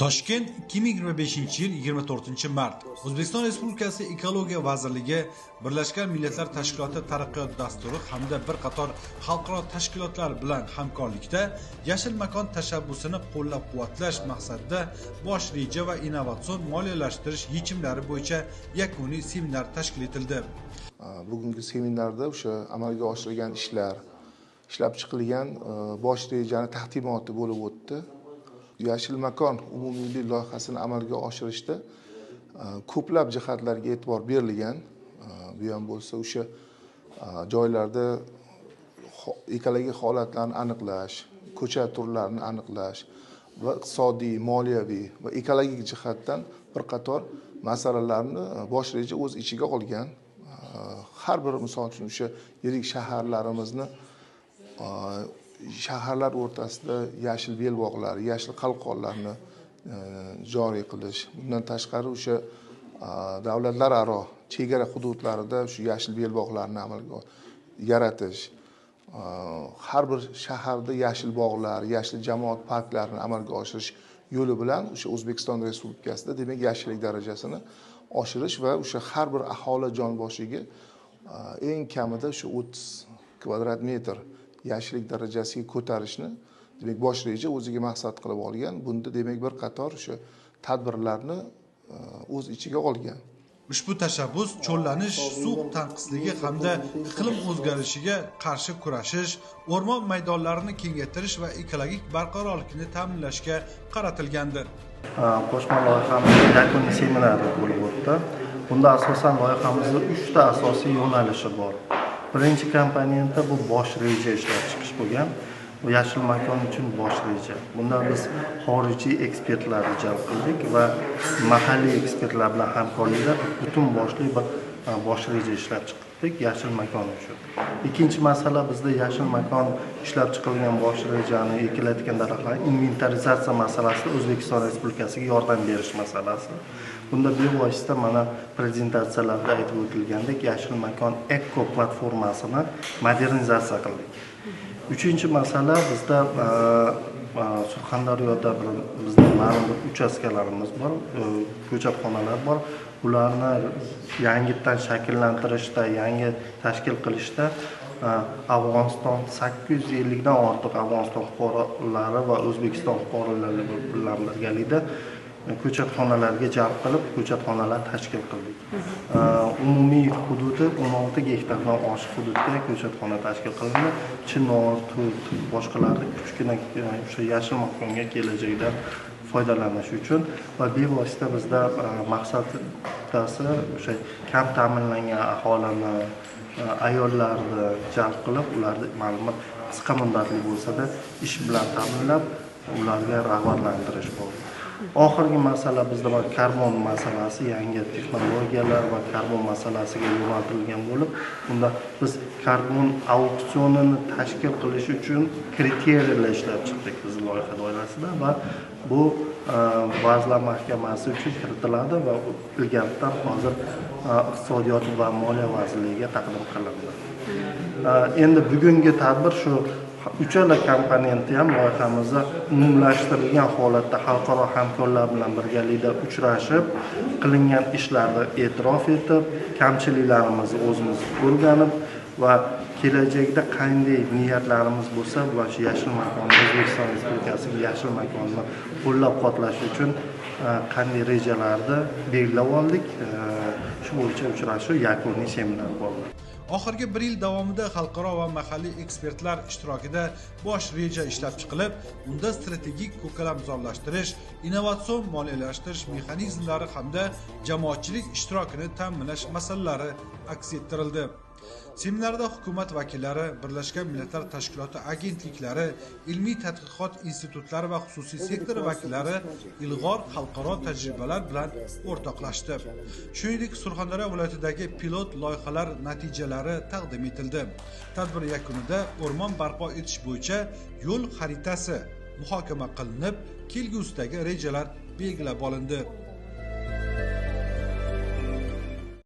Toshkent 2025-yil 24-mart. O'zbekiston Respublikasi Ekologiya vazirligi, Birlashgan Millatlar Tashkiloti Taraqqiyot dasturi hamda bir qator xalqaro tashkilotlar bilan hamkorlikda Yashil makon tashabbusini qo'llab-quvvatlash maqsadida bosh reja va innovatsion moliyalashtirish yechimlari bo'yicha yakuniy seminar tashkil etildi. Bugungi seminarda o'sha amalga oshirilgan ishlar, ishlab chiqilgan bosh rejani taqdimoti bo'lib o'tdi. Yashil makon umummilliy loyihasini amalga oshirishda ko'plab jihatlarga e'tibor berilgan. Bu ham bo'lsa o'sha joylarda ekologik holatlarni aniqlash, ko'chat turlarini aniqlash va iqtisodiy, moliyaviy va ekologik jihatdan bir qator masalalarni bosh reja o'z ichiga olgan. Har bir, misol uchun, o'sha yirik shaharlarimizni shaharlar o'rtasida yashil belbog'lar, yashil qalqonlarni joriy qilish, bundan tashqari o'sha davlatlararo chegara hududlarida shu yashil belbog'larni amalga yaratish, har bir shaharda yashil bog'lar, yashil jamoat parklarini amalga oshirish yo'li bilan o'sha O'zbekiston Respublikasida demak yashillik darajasini oshirish va o'sha har bir aholi jon boshiga eng kamida shu 30 kvadrat metr yashillik darajasiga ko'tarishni demak bosh reja o'ziga maqsad qilib olgan. Bunda demak bir qator o'sha tadbirlarni o'z ichiga olgan. Ushbu tashabbus cho'llanish, suv tanqisligi hamda iqlim o'zgarishiga qarshi kurashish, o'rmon maydonlarini kengaytirish va ekologik barqarorlikni ta'minlashga qaratilgandir. Qo'shma loyihamiz yakuniy seminari bo'lib o'tdi. Bunda asosan loyihamizning 3 ta asosiy yo'nalishi bor. Birinchi komponenti bu bosh reja ishlab chiqish bo'lgan. Bu yashil makon uchun bosh reja. Bunda biz xorijiy ekspertlarni jalb qildik va mahalliy ekspertlar bilan hamkorlikda butun boshli bir bosh reja ishlab chiqdik yashil makon uchun. Ikkinchi masala bizda yashil makon ishlab chiqilgan bosh rejani ekilayotgan daraxtlar inventarizatsiya masalasi O'zbekiston Respublikasiga yordam berish masalasi. Bunda bevosita mana prezentatsiyalarda aytib o'tilgandek yashil makon eko platformasini modernizatsiya qildik. Uchinchi masala bizda Surxondaryoda bizda ma'lum bir uchastkalarimiz bor, ko'chatxonalar bor. Ularni yangitdan shakllantirishda, yangi tashkil qilishda Afg'oniston 850 dan ortiq Afg'oniston fuqarolari va O'zbekiston fuqarolari bilan birgalikda ko'chatxonalarga jalb qilib, ko'chatxonalar tashkil qildik. Umumiy hududi 16 gektardan oshiq hududda ko'chatxona tashkil qilindi. Chinor, tut, boshqalarni kichkina o'sha yashil makonga kelajakda foydalanish uchun va bevosita bizda maqsad bittasi o'sha kam ta'minlangan aholini, ayollarni jalb qilib, ularni ma'lumot qisqa muddatli bo'lsa-da ish bilan ta'minlab, ularga rag'batlantirish bo'ldi. Oxirgi masala bizda bor karbon masalasi, yangi texnologiyalar va karbon masalasiga yo'naltirilgan bo'lib, bunda biz karbon auksionini tashkil qilish uchun kriteriyalar ishlab chiqdik biz loyiha doirasida va bu Vazirlar Mahkamasi uchun kiritiladi va ilgaridan hozir Iqtisodiyot va Moliya vazirligiga taqdim qilindi. Endi bugungi tadbir shu uchala komponenti ham loyihamizni umumlashtirilgan holatda xalqaro hamkorlar bilan birgalikda uchrashib, qilingan ishlarni e'tirof etib, kamchiliklarimizni o'zimiz o'rganib va kelajakda qanday niyatlarimiz bo'lsa, va shu yashil makonni O'zbekiston Respublikasiga yashil makonni qo'llab-quvvatlash uchun qanday rejalarni belgilab oldik. Shu bo'yicha uchrashuv yakuniy seminar bo'ldi. Oxirgi bir yil davomida xalqaro va mahalliy ekspertlar ishtirokida bosh reja ishlab chiqilib, unda strategik ko'kalamzorlashtirish, innovatsion moliyalashtirish mexanizmlari hamda jamoatchilik ishtirokini ta'minlash masalalari aks ettirildi. Seminarda hukumat vakillari, Birlashgan Millatlar Tashkiloti agentliklari, ilmiy tadqiqot institutlari va xususiy sektor vakillari ilg'or xalqaro tajribalar bilan o'rtoqlashdi. Shuningdek, Surxondaryo viloyatidagi pilot loyihalar natijalari taqdim etildi. Tadbir yakunida o'rmon barpo etish bo'yicha yo'l xaritasi muhokama qilinib, kelgusidagi rejalar belgilab olindi.